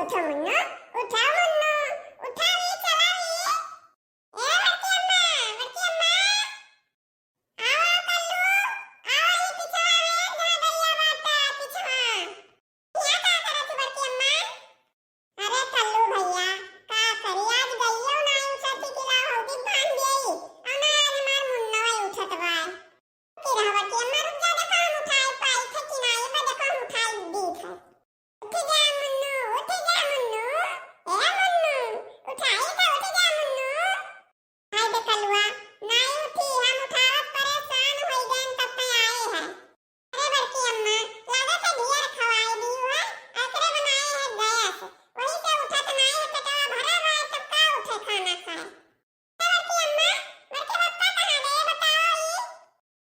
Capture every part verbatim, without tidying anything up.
उठा मुन्नू, उठा मुन्नू, उठा रे, चला रे। ए बड़की अम्मा, बड़की अम्मा, आओ, आओ कल्लू, आओ, ई पिछवा में जहाँ गइया बाटा, पिछवा। यहाँ का करत बड़की अम्मा? अरे कल्लू भइया, का करी, आज गइयो नाई उठत ही कि लाओ हल्दी बांध देई, और ना आज हमार मुन्नवा उठत बाय। कि रह बड़की अम्मा, रुक जा, देखो हम उठाई पाई थे कि नाई, बा देखो हम उठाई दी थे। उठ जा मुन्नू, उठ जा मुन्नू, ए मुन्नू, उठाई था, उठ जा मुन्नू। हाय बे कलुआ, नाई उठी, हम उठावत परेशान होई गएन, तब पे आए हैं। अरे बड़की अम्मा, लागत है ढेर खवाई दी है, एकरे बनाए है गैस, वही से उठत नाई है, पेटवा भरा रहे, तब का उठे खाना खाए। बड़की अम्मा, बड़के पप्पा कहाँ गए बताओ ई?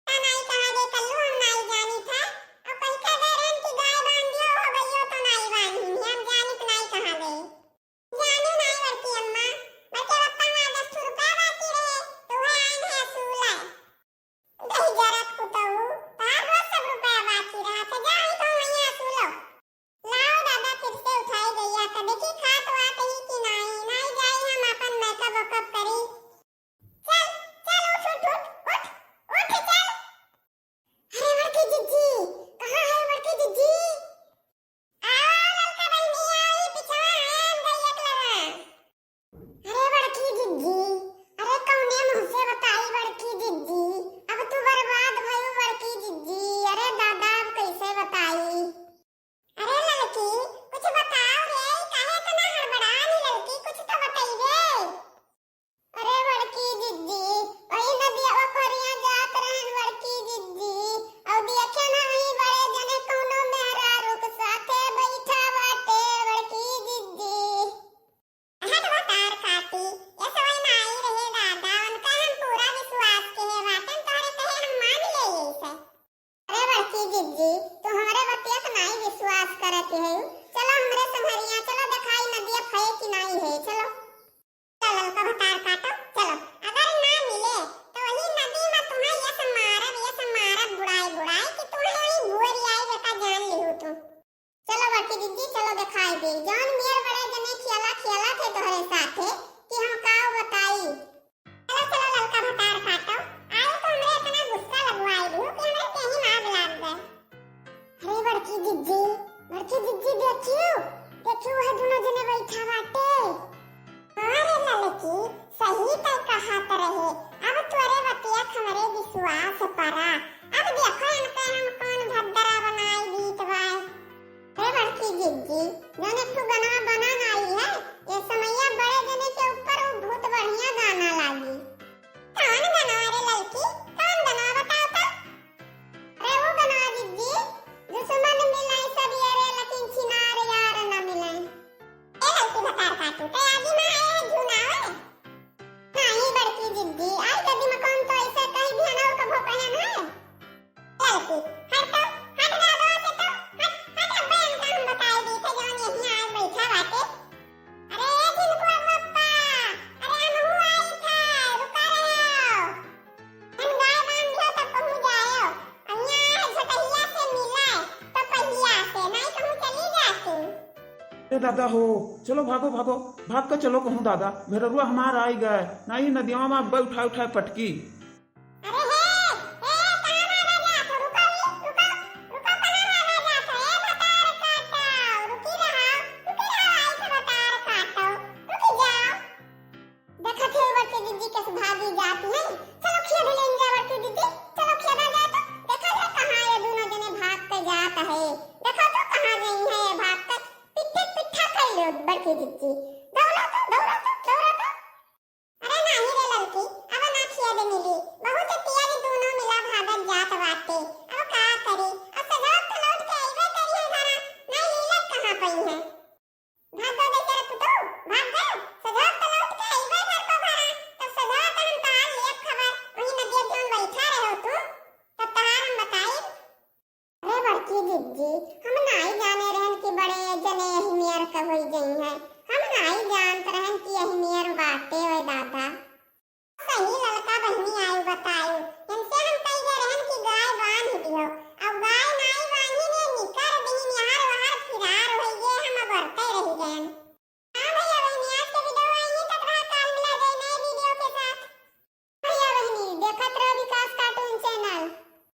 का नाई कहाँ गए कल्लू, हम नाई जानी था। और कहीं कह गए रहन कि गाय बांध दियो, हो गइयो तो नाई बांधी, हम जानी तो नाई कहाँ गए। जानी नाई बड़की अम्मा, बड़के पप्पा हमार दस ठो रुपया बाकी रहे, तो वह आइन है असूल है। दही जरत कुतऊ, तार रोज सब रुपया बाकी रहा, तो जा ही तो वहीं असूलो। लाओ दादा, फिर से उठाई गइया, त देखी खात वात ही कि नाई, नाई जाई हम आपन makeup वेकअप करी। चल, चल, उठ, उठ, उठ, उठ, उठ, चल। अरे बड़की जिज्जी, कहाँ है बड़की जिज्जी? आओ ललका बहिनी, आओ, ई पिछवा है, हम गइया के लगा। अरे बड़की जिज्जी, अरे कौने मुँह से बताई बड़की जिज्जी, अब तू बर्बाद भयू बड़की जिज्जी, अरे दादा अब कैसे बताई? अरे ललकी, कुछ बताओ रे, काहे इतना हड़बड़ानी ललकी, कुछ तो बतइबे। अरे बड़की जिज्जी, वही नदिया ओकरिया जात रहन बड़की जिज्जी, और देखे ना वही बड़े जने कौनो मेहरारू के साथे बैठा बाटे बड़की जिज्जी। हट भतार काटी, ये सवई नाई रहे दादा, उनका हम पूरा विश्वास के है, बातन तोहरे कहे हम मान ले ये से। अरे बड़की जिज्जी, तू हमरे बतिया के नाई विश्वास करत है, चलो हमरे संघरिया, चलो देखाई नदिया फये कि नाई है, चलो। चलो ललका भतार काटो, चलो, अगर ना मिले तो वही नदी में तुम्हें ये सब मारब, ये सब मारब बुड़ाई बुड़ाई कि तुम्हें वही भुअरी आई बेटा जान लिहू तू। चलो बड़की जिज्जी, चलो देखाई दे, जौन मेर बड़े जने खियाला खियाला थे तोहरे साथे कि हम काव बताई। चलो, चलो ललका भतार काटो, आए तो हमरे इतना गुस्सा लगवाई दियो कि हमरे कहीं आग लाग गए। अरे बड़की जिज्जी, बड़की जिज्जी देखियो, देखियो है दोनों जने बैठा बाटे। हाँ रे ललकी, सही तय कहत रहे, अब तोरे बतिया हमरे विश्वास परा। अब देखो इनके हम कौन भद्दरा बनाई दीत बाय। हे बड़की जिज्जी, जौन एक ठो गनवा बनन आई है, ये समैया बड़े जने के ऊपर उ बहुत बढ़िया गाना लागी। कौन गनवा रे ललकी, कौन गनवा बताओ तो? अरे वो गनवा जिज्जी, दुश्मन मिले सब यारे, लेकिन छिनार यार न मिले। ए ललकी भतार काटू, ते आगी में आए है झूना ओए? नहीं बड़की जिज्जी, आई कदी में कौन तो ऐसे कहीं भी अनौ कभो कहन है। ललकी, हट तो, हट दादा से तो, हट, हट अब्बे इनका हम बताई दी थे जौन यहीं आए बैठा बाटे। अरे ए झिनकुआ पप्पा, अरे हमहू आई था, रुका रहे हो। हम गाय बांध दियो तब कहूँ जायो। अब यहाँ है झटहिया से मिला है, तो पहिया से, नहीं कहूँ चली जाती। ए दादा हो, चलो भागो, भागो, भाग के चलो कहूँ दादा, भेररुआ हमार आई गए, नहीं नदिया में अब्बे उठाए उठाए पटकी। अरे हे, ए, कहाँ भागा जात हो? रुको, रुको, रुको, कहाँ भागा जात हो? ए, भतार काटा, रुकी रहा, रुकी रहा, आई थे भतार काटा, रुकी जाओ। देखत है बड़की जिज्जी कैसे भागी जाती है। चलो खेद लेंगे बड़की जिज्जी, चलो खेदा जाए तो। देखा जाए कहाँ ये दोनों जने भाग के जात है। देखा तो कहाँ गई है ये भाग के। पिट्ठे पिट्ठा कर लो बड़की जिज्जी। दौड़ा तो, दौड़ा तो, दौड़ा तो। अरे नाही रे ललकी, अब ना खेद मिली। बहुत तेज दोनों मिला भागत जात बाटे। अब का करी? अब सजावत तो लौट के अइबे करी है घरा। नहीं लीलत कहाँ पई है? भाग गो बेचारा पुतऊ, भाग गो। सजावत तो लौट के अइबे घर को घरा। तब सजावत हम तहार लेब खबर। वहीं नदिया जौन बैठा रहो तू, तब तहार हम बताई। अरे बड़की जिज्जी, हम नाई जाने रहन कि बड़े जने यही मेर के होई गई हैं। हम नाई जानत रहन कि यही मेर बाटे ओए दादा। सही ललका बहिनी आई बताई।